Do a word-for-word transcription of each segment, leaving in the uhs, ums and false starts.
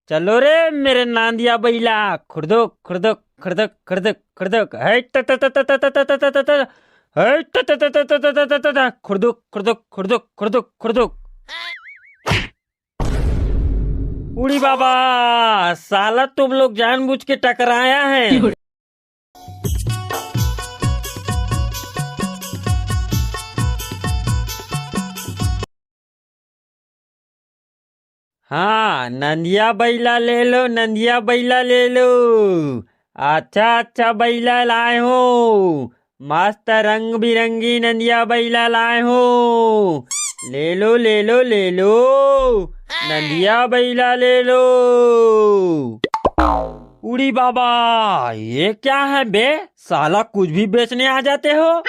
चलो रे मेरे नांदिया बैला, खुरदुक खुरदुक खुरदुक खुरदुक खुरदुक, हट त त त त त त त त त, हट त त त त त त त त, खुरदुक खुरदुक खुरदुक खुरदुक खुरदुक। उड़ी बाबा, साला तुम लोग जानबूझ के टकराया है। हाँ, नंदिया बैला ले लो, नंदिया बैला ले लो। अच्छा अच्छा बैला लाए हो, मस्त रंग बिरंगी नंदिया बैला लाए हो। ले लो, ले लो, ले लो, नंदिया बैला ले लो। उड़ी बाबा, ये क्या है बे? साला कुछ भी बेचने आ जाते हो।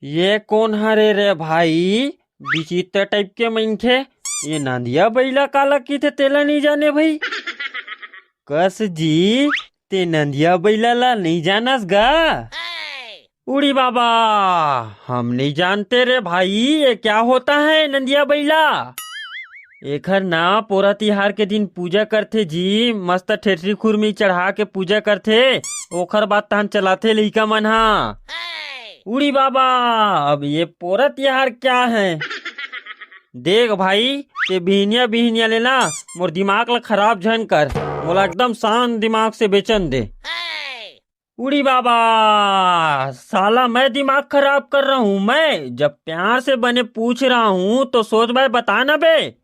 ये कोन हरे रे भाई, विचित्र टाइप के मनखे। ये नंदिया बैला काला किथे तेला नहीं जाने भाई। कस जी, ते नंदिया बैला ला नहीं जानस गा? उड़ी बाबा, हम नहीं जानते रे भाई, ये क्या होता है नंदिया बैला? एखर ना पोरा तिहार के दिन पूजा करथे जी, मस्त ठेठरी खुरमी चढ़ा के पूजा करथे, ओखर बाद तहन चलाथे लइका मन हा। उड़ी बाबा, अब ये पोरा तिहार क्या है? देख भाई, ते बिहनिया बिहनिया ले ना मोर दिमाग ला खराब झन कर, मोला एकदम शांत दिमाग से बेचन दे। उड़ी बाबा, साला मैं दिमाग खराब कर रहा हूँ? मैं जब प्यार से बने पूछ रहा हूँ तो सोच भाई बता ना बे।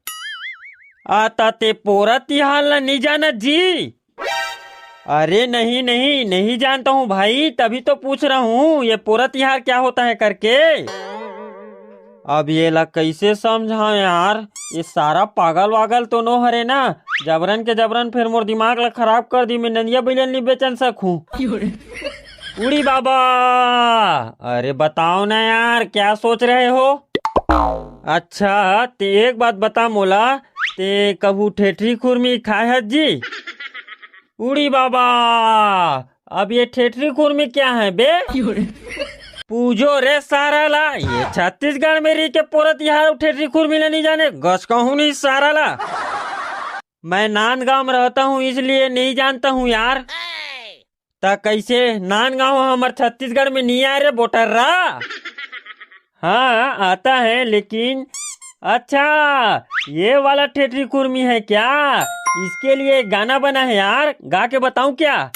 आता ते पोरा तिहार ला नहीं जाना जी? अरे नहीं नहीं, नहीं जानता हूँ भाई, तभी तो पूछ रहा हूँ ये पोरा तिहार क्या होता है करके। अब ये ला कैसे समझाओ यार, ये सारा पागल वागल तो नो हरे ना? जबरन के जबरन फिर मोर दिमाग ला खराब कर दी, मैं नंदिया बैलन नहीं बेचन सकूं। उड़ी बाबा, अरे बताओ ना यार, क्या सोच रहे हो? अच्छा ते एक बात बता मोला, ते कभू ठेठरी खुरमी खाए हस जी? उड़ी बाबा, अब ये ठेठरी खुरमी क्या है बे? पूजो रे सारा ला, ये छत्तीसगढ़ में रही के पोरा तिहार ठेठरी खुरमी ला नहीं जाने, गस कहूं नहीं सारा ला। मैं नांदगांव में रहता हूँ इसलिए नहीं जानता हूँ यार। त कैसे नांदगांव हमर छत्तीसगढ़ में नहीं आए रे बोटर्रा? हाँ आता है लेकिन। अच्छा, ये वाला ठेठरी खुरमी है क्या? इसके लिए एक गाना बना है यार, गा के बताऊं क्या?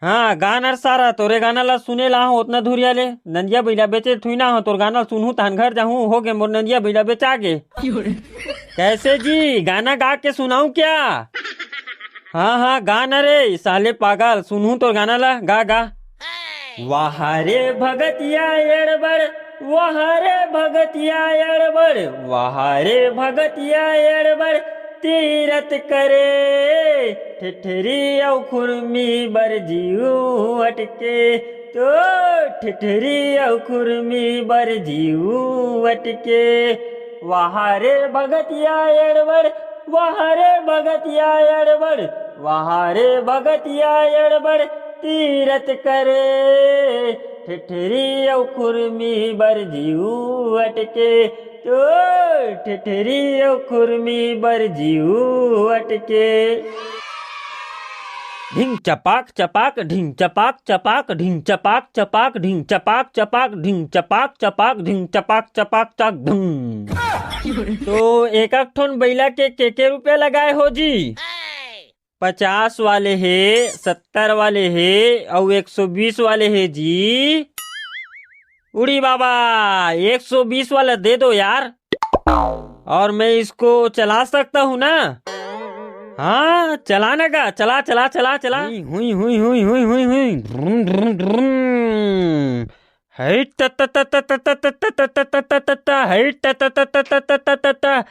हाँ गा ना रे सारा, तोरे गाना ला सुने ला हूँ उतना धुरिया ले। नंदिया बैला बेचे थुई ना हो, तोर गाना सुनहूँ तहन घर जाहूँ, हो गे मोर नंदिया बैला बेचा गे। कैसे जी, गाना गा के सुनाऊं क्या? हाँ हाँ गा ना रे साले पागल, सुनहूँ तोर गाना ला, गा गा। वाह रे भगतिया एड़बड़, वाह रे भगतिया एड़बड़, वाह रे भगतिया एड़बड़, तीरथ करे ठिठरी अउ खुरमी बर जीव अटके। तो ठिठरी अउ खुरमी बर जीव अटके। वाह रे भगतिया एड़बड़, वाह रे भगतिया एड़बड़, वाह रे भगतिया एड़बड़, तीरथ करे ठिठरी अउ खुरमी बर जीव अटके। तो ठिठरी अउ खुरमी बर जीव अटके। ढिंग चपाक चपाक, ढिंग चपाक चपाक, ढिंग चपाक चपाक, ढिंग चपाक चपाक, ढिंग चपाक चपाक, ढिंग चपाक चपाक चक ढुंग। तो एक एक ठोन बैला के के के रुपया लगाए हो जी? पचास वाले हे, सत्तर वाले हे, अउ एक सौ बीस वाले हे जी। उड़ी बाबा, एक सौ बीस वाला दे दो यार। और मैं इसको चला सकता हूँ ना? हाँ चला ना गा, चला चला चला चला। हुई हुई हुई हुई हुई हुई हुई। ड्रुम ड्रुम ड्रुम। हई त त त त त त त त त त त त। हई त त त त त त त त त।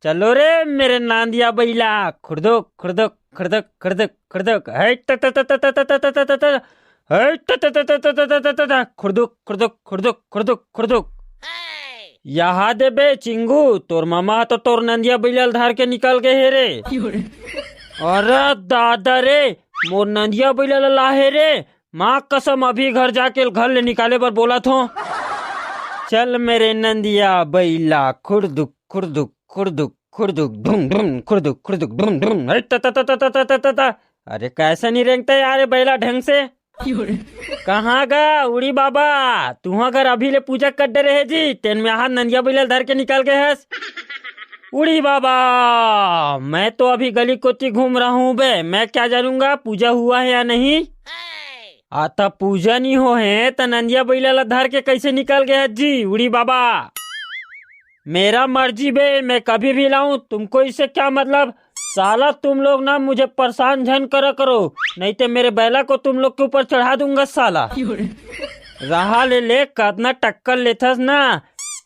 चलो रे मेरे नांदिया बैला, खुरदुक खुरदुक खुरदुक खुरदुक खुरदुक। हई त त त त त त त त त त। हई त त त त त त त त त। खुरदुक खुरदुक खुरदुक खुरदुक खुरदुक। यहाँ दे बे चिंगू, तोर मामा तो तोर नंदिया बैला ल धार के निकल गए हे रे। अरे दादा रे, मोर नंदिया बैला ल लाहे रे। माँ कसम, अभी घर जाके घर ले निकाले बर बोलत हों। चल मेरे नंदिया बैला, खुरदुक खुरदुक खुरदुक। खुरदुक धुम धुम, खुरदुक खुरदुक धुम धुम। अरे त, त, त, त, त, त, त, त, त। अरे, कैसे नहीं रेंगते यार ये बैला ढंग से? कहाँ गा उड़ी बाबा? तुहा घर अभी ले पूजा कर डरे हे जी, तेन में हाथ नंदिया बैला धर के निकल गए हस। उड़ी बाबा, मैं तो अभी गली कोती घूम रहा हूँ बे, मैं क्या जानूंगा पूजा हुआ है या नहीं। आता पूजा नहीं हो है त नंदिया बैला ला धर के कैसे निकल गए हस जी उड़ी बाबा? मेरा मर्जी बे, मैं कभी भी लाऊं, तुमको इससे क्या मतलब? साला तुम लोग ना मुझे परेशान झन करा करो, नहीं तो मेरे बैला को तुम लोग के ऊपर चढ़ा दूंगा साला। रहा ले ले, कतना टक्कर लेथस ना,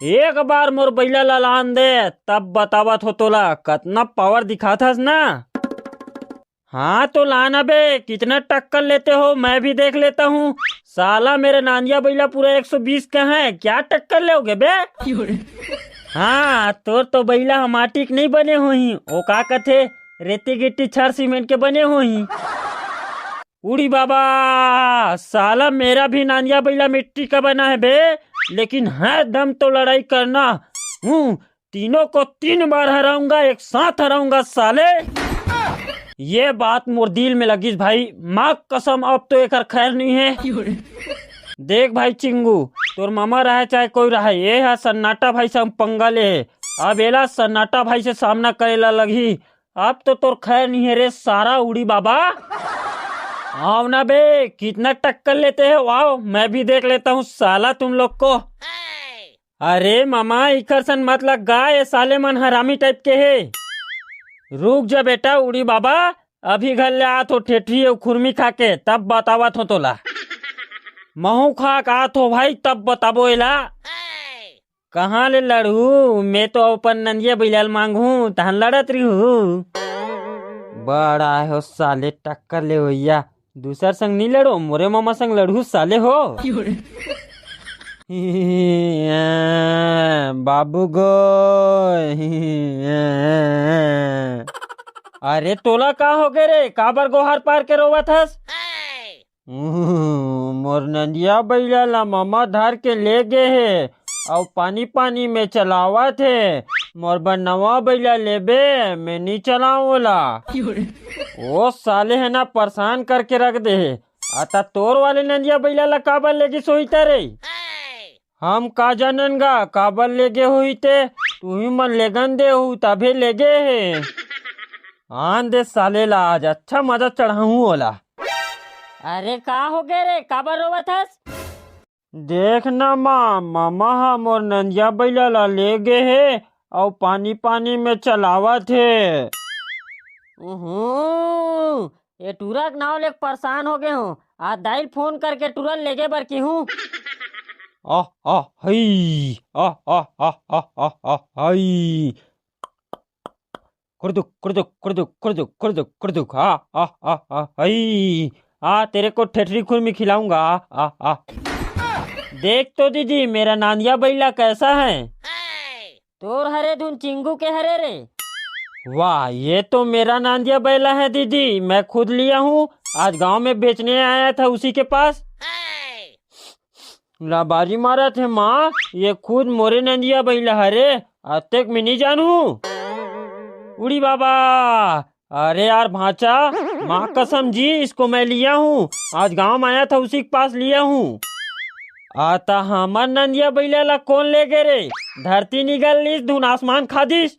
एक बार मोर बैला ला लान दे, तब बतावत हो तोला कतना पावर दिखाथस ना। हाँ तो लाना बे, कितना टक्कर लेते हो मैं भी देख लेता हूँ। साला मेरे नांदिया बैला पूरा एक सौ बीस का है, क्या टक्कर लेओगे बे? हाँ, तोर तो बैला ह माटी के नहीं बने होही, ओ का कथे, रेती गिट्टी छर सीमेंट के बने होही। उड़ी बाबा, साला मेरा भी नांदिया बैला मिट्टी का बना है बे, लेकिन है दम तो लड़ाई करना हूँ। तीनों को तीन बार हराऊंगा, एक साथ हराऊंगा साले। ये बात मोर दिल में लगिस भाई, माँ कसम, अब तो एकर खैर नहीं है। देख भाई चिंगू, तोर मामा रहे चाहे कोई रहे, ये हा सन्नाटा भाई से हम पंगा ले हे। अब एला सन्नाटा भाई से सामना करे ला लगही। अब तो तोर खैर नहीं है रे सारा उड़ी बाबा। आओ ना बे, कितना टक्कर लेते हो, आओ मैं भी देख लेता हूँ साला तुम लोग को। अरे मामा, इखर सन मत लग गा, ये साले मन हरामी टाइप के हे। रुक जा बेटा उड़ी बाबा, अभी घर ले आत हो ठेठरी अउ खुरमी खा के, तब बतावत हो तोला। महू खा के आत हो भाई, तब बताबो एला। कहाँ ले लड़हू? मैं तो अपन नंदिया बैला ल मांगहूँ, तहन लड़त रिहू। बड़ा आए हो साले, टक्कर ले भैया, दूसर संग नी लड़ो, मोरे मामा संग लड़हू साले हो। बाबू गो। अरे तोला का हो गे रे, काबर गोहार पार के रोवत हस? उहू, मोर नंदिया बैला ला मामा धर के ले गे हे, अउ पानी पानी में चलावत हे। मोर बर नवा बैला लेबे, मैं नी चलाऊं ओला। ओ साले हे ना, परेशान करके रख दे हे। आता तोर वाले नंदिया बैला ला काबर ले गिस होही त रे? हम का जानन गा, काबर ले गे होही ते? तुही मन लेगन दे हो, तभे ले गे हे। आन दे साले ला, आज अच्छा मजा चढ़ाहूं ओला। अरे का हो गे रे, काबर रोवत हस? देख ना माँ, मामा ह मोर नंदिया बैला ला ले गे हे, अउ पानी पानी में चलावत हे। उहू, ये टूरा के नाव ले परेशान हो गे हूँ। आज दाई ल फोन करके टूरा ल लेगे बर किहूँ। आह, आह, हई, आह, आह, आह, आह, आह, आह, हई। कुर्दुक, कुर्दुक, कुर्दुक, कुर्दुक, कुर्दुक, कुर्दुक, आ, आ, आ, आ, हई। आ, तेरे को ठेठरी खुरमी खिलाऊंगा, आ, आ, आ। देख तो दीदी, मेरा नांदिया बैला कैसा है? तोर हरे धुन चिंगू के हरे रे। वाह, ये तो मेरा नांदिया बैला है दीदी, मैं खुद लिया हूँ। आज गांव में बेचने आया था उसी के पास। लाबारी मारत हे माँ, ये खुद मोरे नंदिया बैला हरे, अतेक में नहीं जानू। उड़ी बाबा, अरे यार भांचा, माँ कसम जी, इसको मैं लिया हूँ, आज गांव में आया था उसी के पास लिया हूँ। आता हमर नंदिया बैला ला कौन ले गे रे? धरती निगल लिस, धुन आसमान खा दिस।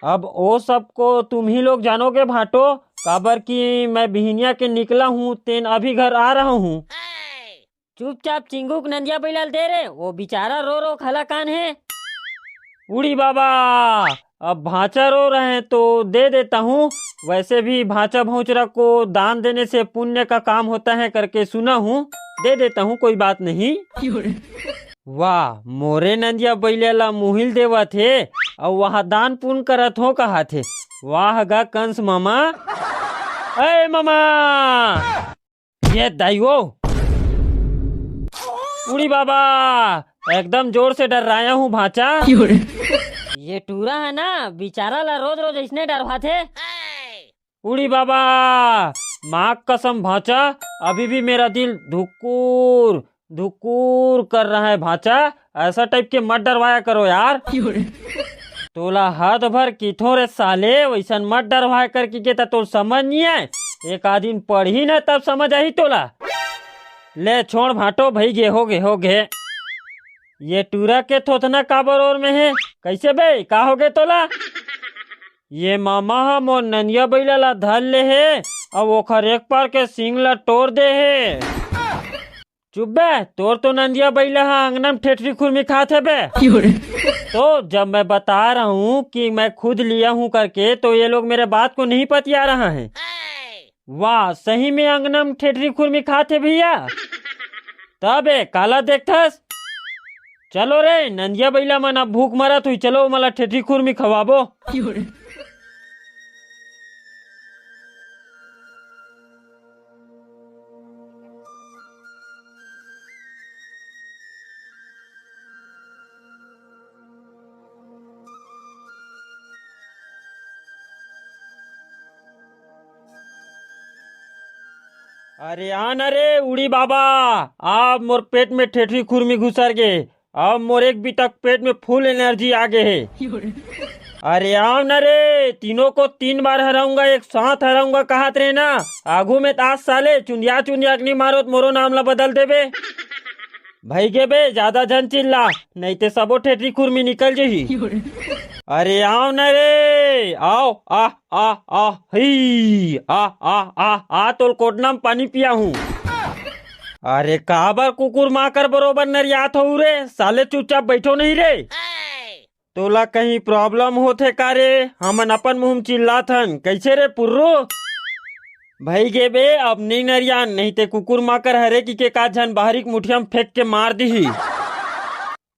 अब ओ सबको तुम ही लोग जानोगे भांटो, काबर कि मैं बिहनिया के निकला हूँ, तेन अभी घर आ रहा हूँ। चुपचाप चिंगू के नंदिया बैला ल दे रे, वो बेचारा रो रो खला कान है। उड़ी बाबा, अब भांचा रो रहे हैं तो दे देता हूँ। वैसे भी भांचा भौचरा को दान देने से पुण्य का काम होता है करके सुना हूँ, दे देता हूँ, कोई बात नहीं। वाह, मोरे नंदिया बैला ला मुहिल देवत हे, अउ वहाँ दान पुण्य करत हो कहाथे। वाह गा कंस मामा। ए मामा, ये दाई वो। उड़ी बाबा, एकदम जोर से डर्राया हूँ भांचा। ये टूरा है ना, बेचारा ला रोज रोज इसने डरवाथे। उड़ी बाबा, माँ कसम भांचा, अभी भी मेरा दिल धुकुर धुकुर कर रहा है भांचा, ऐसा टाइप के मत डरवाया करो यार। तोला हद भर किथों रे साले, वइसन मत डरवाय करके के त तोर समझ नइ आय। एक आध दिन पढ़ही न तब समझ आही तोला। ले छोड़ भांटो, भई गे, हो गे, हो गे। ये टूरा के थोथना काबर ओर में हे? कइसे बे, का हो गे तोला? ये मामा ह मोर नंदिया बइला ला धर ले हे, अउ ओखर एक पार के सींग ला टोर दे हे। चुप बे, तोर तो नंदिया बइला ह अंगना में ठेठरी खुरमी खात हे बे। तो जब मैं बता रहा हूँ कि मैं खुद लिया हूँ करके, तो ये लोग मेरे बात को नहीं पतिया रहा है। वाह, सही में अंगना में ठेठरी खुरमी खात हे भइया। तब ए, काला देखथस? चलो रे, नंदिया बइला मन अब भूख मरत हुई, चलो ओमन ला ठेठरी खुरमी खवाबो। अरे आ न रे उड़ी बाबा, आप मोर पेट में ठेठरी खुरमी घुसर गे। अब मोर एक बीतक पेट में full energy आ गे हे। अरे आव न रे, तीनों को तीन बार हराऊंगा, एक साथ हराऊंगा कहत रहे ना। आगू में त आज साले चुंदिया चुंदिया अग्नि मारोत मोरो नाम ला बदल देबे। भई गे बे, जादा झन चिल्ला, नहीं ते सबो ठेठरी खुरमी निकल जही। अरे आव न रे, आव, आ, आ, आ, ही, आ, आ, आ, आ, तोल कोटना में पानी पिया हूँ। अरे काबर कुकुर माकर बरोबर नरियात हऊ रे? साले चुपचाप बैठो नहीं रे। तोला कहीं problem होथे का रे? हमन अपन मुंह में चिल्लात हन। कैसे रे पुर्रू? भई गे बे, अब नहीं नरियान, नहीं ते कुकुर माकर हरे की के का झन बाहरी के मुठिया में फेंक के मार दिही।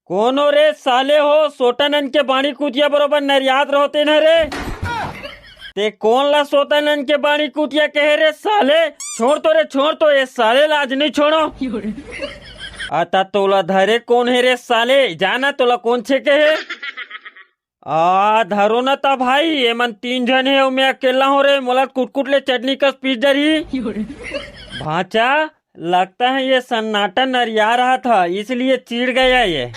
कोनो रे साले हो, सोटन अन के बाणी कुतिया बरोबर नरियात रहते न रे। ते कोन ला सोटन अन के बाणी कुतिया कहे रे साले? छोड़ तो रे, छोड़ तो, ये साले लाज नहीं छोड़ो। आता तोला धरे कोन हे रे साले? जाना तोला कोन छे कहे? आ, धरो न ता भाई, एमन तीन झन हे अउ मैं अकेला हों रे, मोला कुटकुट ले चटनी कस पीस जरही। भांचा, लगता है ये सन्नाटा नरिया रहा था, इसलिए चिढ़ गया ये।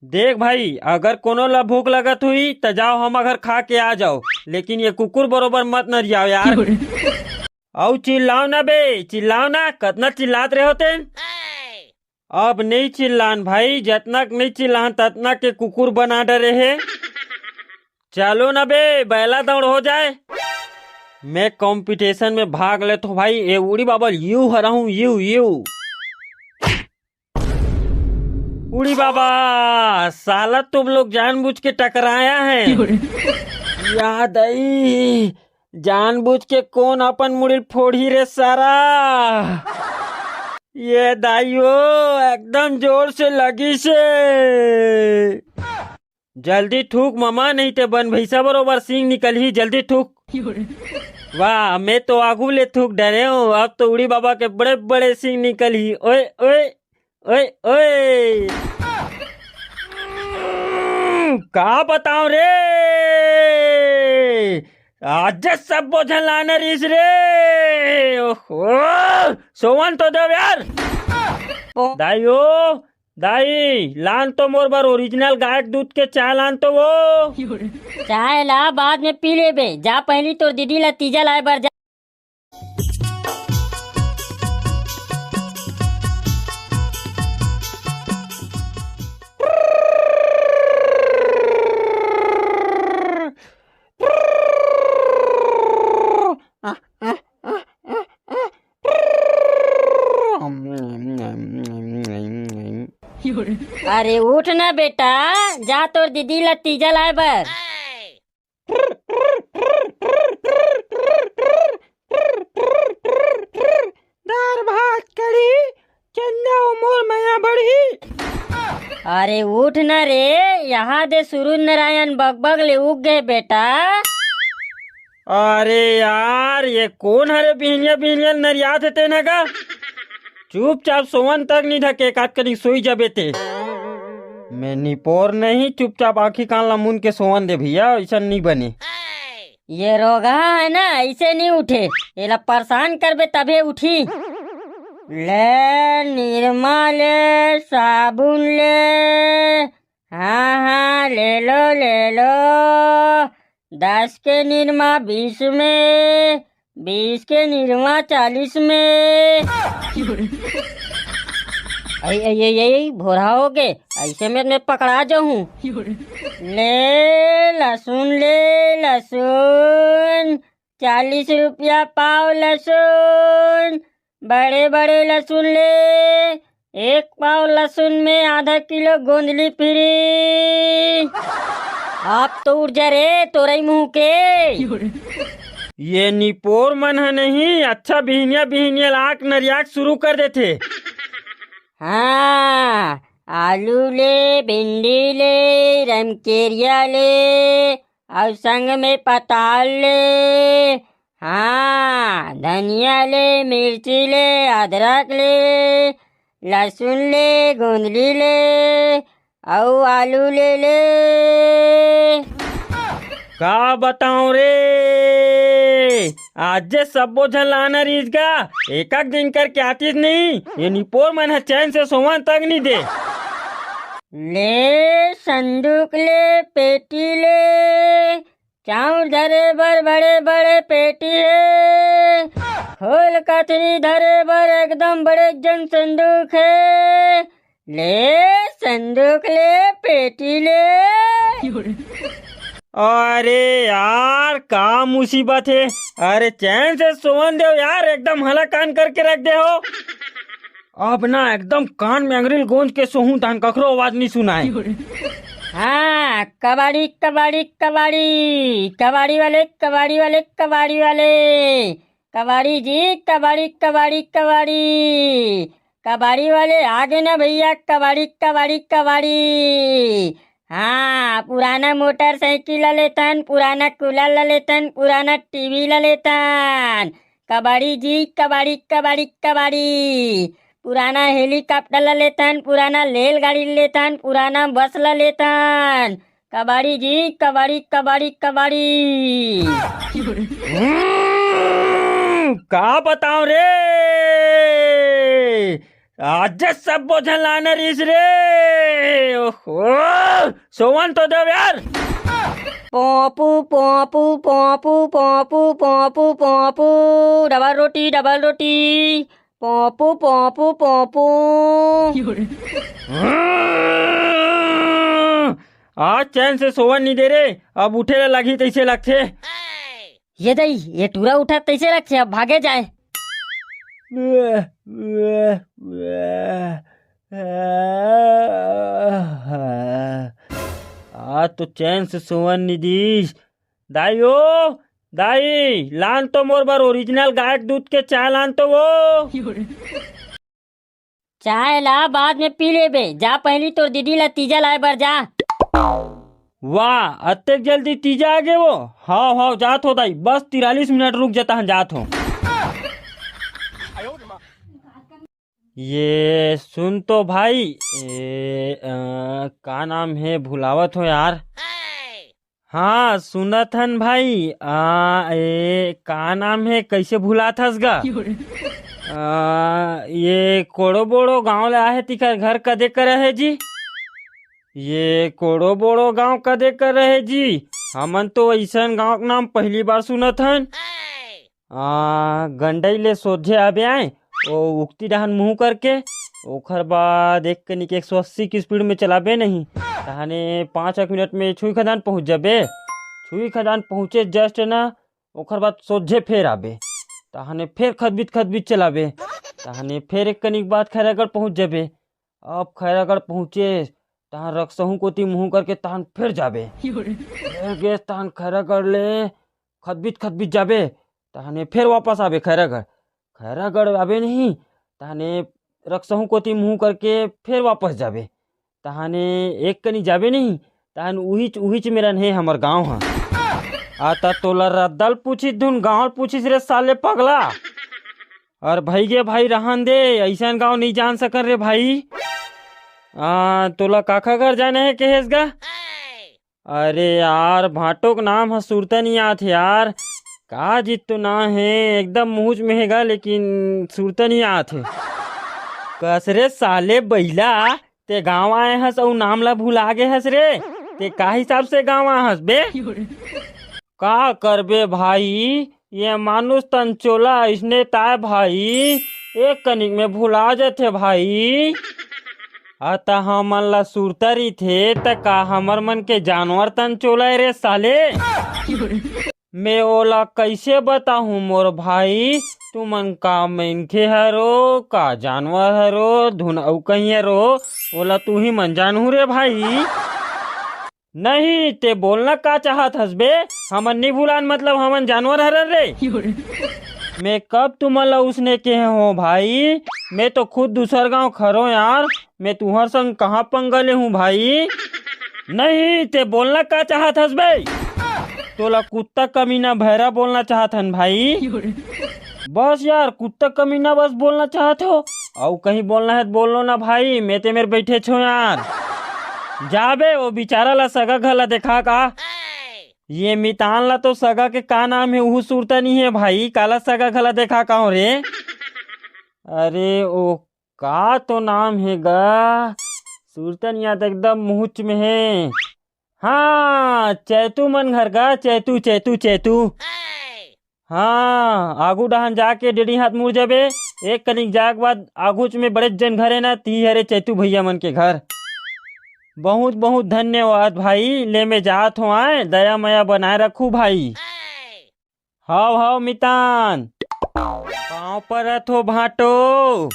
देख भाई, अगर कोनो ला भूख लगत हुई, त जाओ हम घर खा के आ जाओ, लेकिन ये कुकुर बरोबर मत नरियाओ यार। अउ चिल्लाओ ना बे, चिल्लाओ ना, कतना चिल्लात रहे होते। अब नहीं चिल्लान भाई, जतना के नहीं चिल्लान ततना के कुकुर बना डरे हे। चलो ना बे, बैला दौड़ हो जाए। मैं competition में भाग लेत हूँ भाई, ये उड़ी बाबा यू हरा हूँ, यू, यू। उड़ी बाबा, साला तुम लोग जानबूझ के टकराया है। याद आई, जानबूझ के कोन अपन मुड़ी फोड़ी रे सारा। ये दाइयो, एकदम जोर से लगी से। जल्दी थूक ममा, नहीं ते बन भैंसा बरोबर सींग निकलही। जल्दी थूक। वाह, मैं तो आगू ले थूक डरे हूँ, अब तो उड़ी बाबा के बड़े बड़े सींग निकलही। ओए ओए ओए ओए। का बताओ रे, आज सब बोझन लाना रिस रे। ओहो, सोवन तो देव यार। दाई ओ, दाई, लान तो मोर बर original गाय के दूध के चाय लान तो वो। चाय ला बाद में पी लेबे, जा पहली तोर दीदी ला तीजा लाए बर जा। अरे उठ ना बेटा, जा तोर दीदी ला तीजा लाए बर। दार भात कढ़ी, चंदा ओ मोर मया बढ़ी। अरे उठ ना रे, यहाँ दे सूरज नारायण बगबग ले उग गए बेटा। अरे यार, ये कोन हरे बिहनिया बिहनिया नरियात हे तेन ह गा? चुपचाप सोवन तक नहीं ढके, काट करी सोई जाबे ते। मैं निपोर नहीं, चुपचाप आँखी कान ला मुन के सोवन दे भैया, ऐसा नहीं बने। ये रोगहा है ना, ऐसे नहीं उठे, एला परेशान करबे तभे उठी। ले निरमा ले, साबुन ले, हाँ, हाँ, ले लो, ले लो। दस के निरमा बीस में, बीस के निरमा चालीस में। अई, अई, अई, अई, भोरा हो गे, अइसे में मैं पकड़ा जाहूँ। ले लसुन, ले लसुन, चालीस रुपया पाव लसुन, बड़े बड़े लसुन ले, एक पाव लसुन में आधा किलो गोंदली फ्री। आप तो उठ जा रे तोरई मुंह के। ये निपोर मन ह नहीं, अच्छा बिहनिया बिहनिया लाक नरियाक शुरू कर देथे। हाँ, आलू ले, भिंडी ले, रमकेरिया ले, अउ संग में पताल ले, हाँ, धनिया ले, मिर्ची ले, अदरक ले, लसुन ले, गोंदली ले, अउ आलू ले ले। का बताऊं रे, आज जे सब्बो झन लाना रिहिस गा, एकक दिन करके आतिस नहीं, ये निपोर मन ह चैन से सोवन तक नहीं दे। ले संदूक ले, पेटी ले, चाउर धरे बर बड़े बड़े पेटी हे, खोल कथरी धरे बर एकदम बड़े जन संदूक हे। ले संदूक ले, पेटी ले। अरे यार, का मुसीबत हे। अरे चैन से सोवन देव यार, एकदम हलाकान करके रख दे हो। अब ना एकदम कान में अंगरी ल गोंज के सोहूं, तहन कखरो आवाज नहीं सुनाए। हाँ, कबाड़ी, कबाड़ी, कबाड़ी, कबाड़ी वाले, कबाड़ी वाले, कबाड़ी वाले, कबाड़ी जी, कबाड़ी, कबाड़ी, कबाड़ी, कबाड़ी वाले आ गे ना भैया, कबाड़ी, कबाड़ी, कबाड़ी। हाँ, पुराना मोटरसाइकिल ला लेथन, पुराना कूलर ला लेथन, पुराना टीवी ला लेथन। कबाड़ी जी, कबाड़ी, कबाड़ी, कबाड़ी। पुराना हेलीकॉप्टर ला लेथन, पुराना रेलगाड़ी ला लेथन, पुराना बस ला लेथन। कबाड़ी जी, कबाड़ी, कबाड़ी, कबाड़ी। हम्म, का बताओ रे, आज सब्बो झन लाना रिहिस रे। ओहो, सोवन तो देव यार। पोंपू, पोंपू, पोंपू, पोंपू, पोंपू, पोंपू, डबल रोटी, डबल रोटी, पोंपू, पोंपू, पोंपू। आज चैन से सोवन नहीं दे रे, अब उठे ला लगही तइसे लगथे। ये दई, ये टूरा उठत तइसे लगथे, अब भागे जाए। आज तो चैन से सोवन नहीं दीस। दाई ओ, दाई, लान तो मोर बर ओरिजिनल गाय के दूध के चाय लान तो वो। चाय ला बाद में पी लेबे, जा पहली तोर दीदी ला तीजा लाए बर जा। वाह, अतेक जल्दी तीजा आ गे वो। हाव, हाव, जात हो दाई, बस तिरालीस मिनट रुक जाता हन, जात हो। ये सुन तो भाई, ए, अ, का नाम हे, भुलावत हो यार। हाँ, सुनत हन भाई। आ, ए, का नाम हे, कइसे भुलात हस गा? आ, ये कोड़ो बोड़ो गांव ले आहे, तिकर घर कदे कर हे जी? ये कोड़ो बोड़ो गांव कदे कर हे जी? हमन तो अइसन गांव के नाम पहली बार सुनत हन। आ, गंडई ले सोझे आबे आए, ओ उक्ति डहन मुंह करके, ओखर बाद एक कनिक एक सौ अस्सी की स्पीड में चलाबे नहीं, तहने पाँच एक मिनट में छुई खदान पहुंच जाबे। छुई खदान पहुंचे जस्ट ना, ओखर बाद सोझे फेर आबे, तहने फेर खदबित खदबित चलाबे, तहने फेर एक कनिक बाद खैरागढ़ पहुंच जाबे। अब खैरागढ़ पहुंचे, तहन रक्सहू कोती मुंह करके तहन फेर जाबे। फेर गेस तहन खैरागढ़ ले खदबित खदबित जाबे, तहने फेर वापस आबे खैरागढ़। खैरागढ़ आबे नहीं, तहने रक्सहू कोती मुंह करके फेर वापस जाबे। तहने एक कनी जाबे नहीं, तहन उहिच, उहिच मेरन हे हमर गांव ह। आ त तोला रद्दल पूछिस धुन गांव ल पूछिस रे साले पगला। अरे भाई गे भाई, रहन दे, अइसन गांव नहीं जान सकन रे भाई। आ, तोला काखा घर जाना हे कहेस गा? अरे यार, भांटो के नाम ह सुरता नहीं आत हे यार। का जी तो नाम हे, एकदम मुहुच में हे गा, लेकिन सुरता नहीं आत हे। कस रे साले बैला, ते गांव आए हस अउ नाम ला भुला गे हस रे। ते का हिसाब से गांव आए हस बे? का करबे भाई, ये मानुष तन चोला अइसने ताय भाई, एक कनिक में भुला जथे भाई। अत हमन ला सुरता रहिथे त का हमर मन के जानवर तन चोला ए रे साले? मैं ओला कइसे बताहूँ मोर भाई, तुमन का मनखे हरो, का जानवर हरो, धुन अउ कहीं हरो, ओला तू ही मन जानहू रे भाई। नहीं, ते बोलना का चाहत हस बे? हमन नी भुलान, मतलब हमन जानवर हरन रे? मैं कब तुमन ला उसने कहे हो भाई? मैं तो खुद दूसर गांव खरो यार, मैं तुहर संग कहाँ पंगा ले हूँ भाई? नहीं, ते बोलना का चाहत हस बे? तोला कुत्ता कमीना भैरा बोलना चाहत हन भाई। बस यार, कुत्ता कमीना बस बोलना चाहत हो, अउ कहीं बोलना है तो बोल लो ना भाई, मैं ते मेर बैठे छो यार। जाबे, वो बेचारा ला सगा घला देखा का। ये मितान ला तो सगा के का नाम है, उहू सुरता नहीं है भाई, काला सगा घला देखा का हो रे? अरे ओ, का तो नाम है गा, सुरता नहीं आता, एकदम मुहुच में है। हाँ, चैतू मन घर गा, चैतू, चैतू, चैतू। हाँ, आगू डहन जाके डेढ़ी हाथ मुड़ जाबे, एक कनिक जाए के बाद आगूच में बड़ेच जन घर है ना, ती हरे चैतू भैया मन के घर। बहुत बहुत धन्यवाद भाई, ले मैं जात हो आए, दया मया बनाए रखू भाई। हाव हाव मितान। पाँव परत हो भांटो।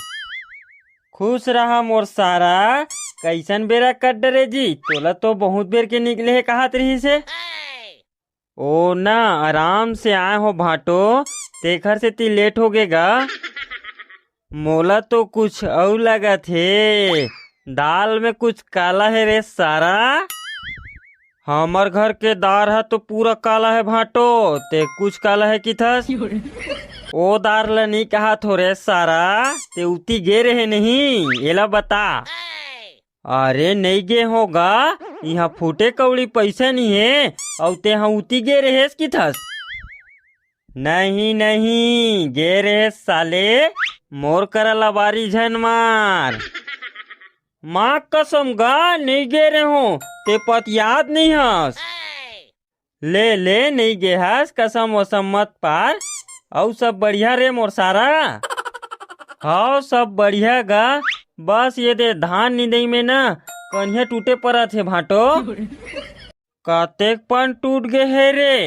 खुश रहा मोर सारा। कैसन बेरा कट डरे जी, तोला तो बहुत बेर के निकले हे कहत रहिस हे। ओ ना, आराम से आए हो भांटो, तेखर सेती लेट हो गे गा। मोला तो कुछ अउ लगत हे, दाल में कुछ काला हे रे सारा। हमर घर के दार ह तो पूरा काला हे भांटो, ते कुछ काला हे किथस? ओ दार ल नी कहा थो रे सारा, ते उती गे रहे नहीं, एला बता। अरे नई गे होगा, इहाँ फूटे कौड़ी पैसा नी हे, अउ ते ह उती गे रहेस किथस? नहीं नहीं, गे रहेस साले, मोर करा लबारी झन मार। माँ कसम गा, नई गे रहे हो, ते पतियात नहीं हस। ले ले, नई गे हस, कसम वसम मत पार। अउ सब बढ़िया रे मोर सारा? हाव, सब बढ़िया गा, बस ये दे धान निंदई में ना कनिहा टूटे परत हे भांटो। कतेक पन टूट गे हे रे,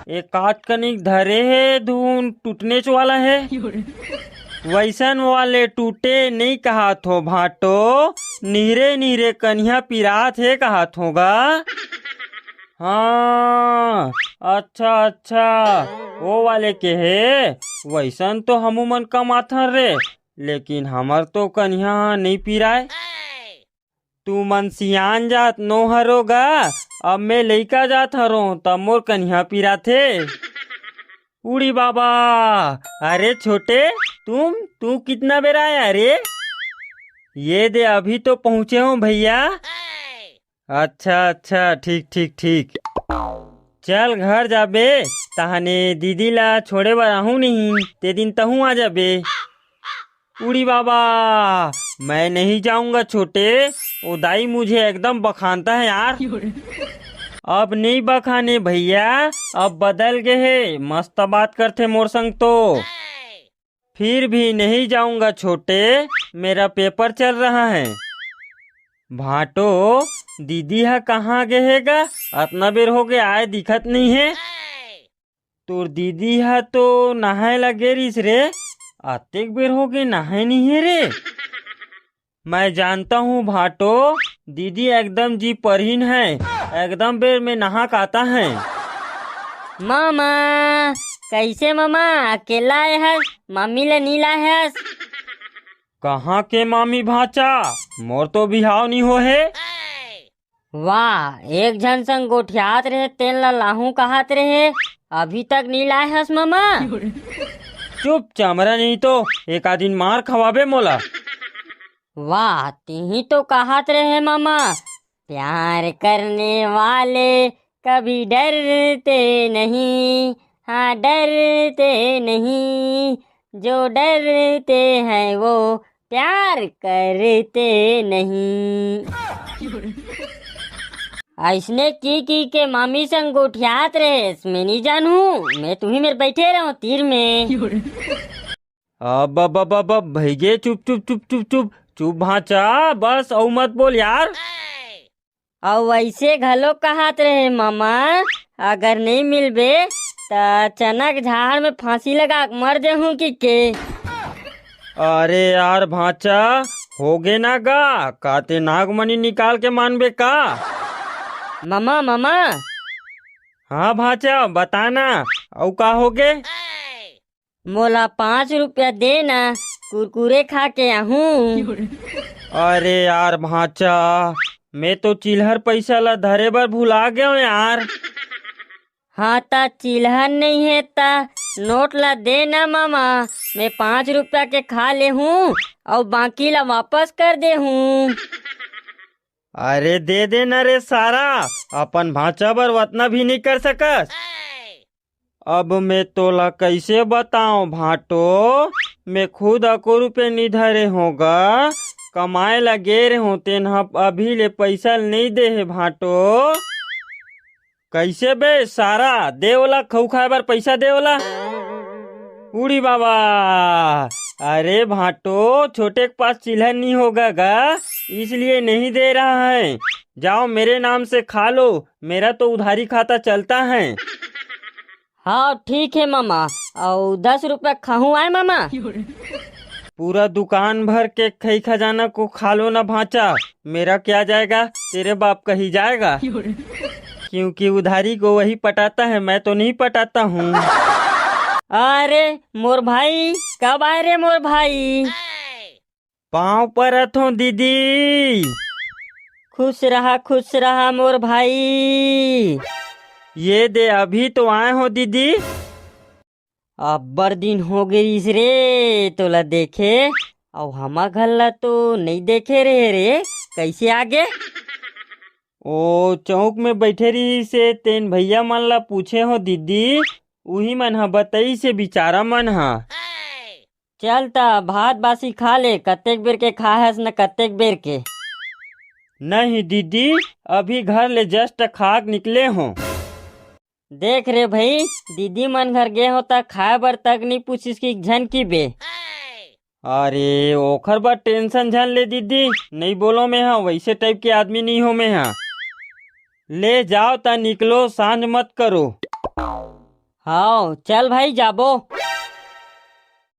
एक आध कनिक धरे हे, धुन टूटनेच वाला हे। वैसन वाले टूटे नई कहात हो भांटो, निहरे निहरे कनिहा पिरात हे कहात हो गा। हाँ, अच्छा अच्छा, ओ वाले के हे। वैसन तो हमू मन कमाथन रे, लेकिन हमर तो कनिहा नई पिराय। तुमन सियान जात नो हरो गा, अब मैं लइका जात हरो, तब मोर कनिहा पिराथे। उड़ी बाबा, अरे छोटे, तुम, तू कितना बेर आया रे? ये दे, अभी तो पहुँचे हो भैया। अच्छा अच्छा, ठीक ठीक ठीक। चल घर जाबे, तहने दीदी ला छोड़े बर आहूँ नहीं, ते दिन तहूँ आ जाबे। उड़ी बाबा, मैं नहीं जाऊंगा छोटे, वो दाई मुझे एकदम बखानता है यार। अब नहीं बखाने भैया, अब बदल गे हे, मस्त बात करथे मोर संग तो। फिर भी नहीं जाऊंगा छोटे, मेरा पेपर चल रहा है। भांटो, दीदी ह कहाँ गे हे गा? अतना बेर हो गे आए दिखत नहीं है। तोर दीदी ह तो नहाए ला गे रिस रे, अतेक बेर हो गे नहाए नहीं है रे। मैं जानता हूँ भांटो, दीदी एकदम जी परहीन है, एकदम बेर में नहा के आता है। मामा, कैसे मामा, अकेला आए हस, मम्मी ले नी लाए हस? कहाँ के मामी भांचा, मोर तो बिहाव नी हो हे। वाह, एक झन संग गोठियात रहे, तेन ला लाहू कहात रहे, अभी तक नी लाए हस मामा? चुप चमरा, नहीं तो एक आध दिन मार खवाबे मोला। वाह, तिही तो कहात रहे मामा, प्यार करने वाले कभी डरते नहीं, हाँ डरते नहीं, जो डरते हैं वो प्यार करते नहीं। अइसने की की के मामी संग गोठियात रहेस, मैं नहीं जानू, मैं तुही मेर बैठे रहूं तीर में। अब, अब, अब, अब, अब, भइगे, चुप, चुप, चुप, चुप, चुप, चुप, भांचा, बस, अउ मत बोल यार। अउ वइसे घलो कहत रहे मामा, अगर नहीं मिलबे, त चना के झाड़ में फांसी लगा के मर देहूं कि के। अरे यार भांचा, होगे ना गा, का ते नागमणि निकाल के मानबे का? मामा, मामा। हाँ भांचा, बता ना, अउ का होगे? मोला पाँच रुपया दे ना, कुरकुरे खा के आहूं। अरे यार भांचा, मैं तो चिल्हर पैसा ला धरे बर भुला गयो यार। हाँ, त चिल्हर नहीं हे त नोट ला दे ना मामा, मैं पाँच रुपया के खा लेहूं अउ बाकी ला वापस कर देहूं। अरे दे दे ना रे सारा, अपन भांचा बर वतना भी नहीं कर सकस। अब मैं तोला कइसे बताओं भांटो, मैं खुद अको रुपये नहीं धरे हों गा, कमाए ला गे रहे हों, तेन ह अभी ले पैसा नहीं दे हे भांटो। कइसे बे सारा, दे ओला, खऊ खाए बर पैसा दे ओला। उड़ी बाबा, अरे भांटो, छोटे के पास चिल्हर नहीं होगा गा, इसलिए नहीं दे रहा है। जाओ मेरे नाम से खा लो, मेरा तो उधारी खाता चलता है। हाँ ठीक है मामा, अउ दस रुपया खाहूं आय मामा। पूरा दुकान भर के खई खजाना को खा लो ना भांचा, मेरा क्या जाएगा, तेरे बाप का ही जाएगा। क्योंकि उधारी को वही पटाता है, मैं तो नहीं पटाता हूँ। अरे मोर भाई, कब आए रे मोर भाई? पाँव परत हों दीदी। खुश रहा, खुश रहा मोर भाई। ये दे, अभी तो आए हों दीदी। अब्बड़ दिन हो गे रिहिस रे तोला देखे, अउ हमर घर ला तो नइ देखे रहे रे, कइसे आगे? ओ चौक में बइठे रिहिस हे, तेन भइया मन ला पूछे हों दीदी, उही मन ह बतइस हे बिचारा मन ह। चल त भात बासी खा ले, कतेक बेर के खाए हस न कतेक बेर के। नहीं दीदी, अभी घर ले just खा के निकले हों। देख रे भई, दीदी मन घर गे हों त खाए बर तक नइ पूछिस कि झन किबे। अरे ओखर बर tension झन ले दीदी, नइ बोलों मेंहा, वइसे type के आदमी नइ हों मेंहा। ले जाओ त निकलो, सांझ मत करो। हव, चल भाई जाबो।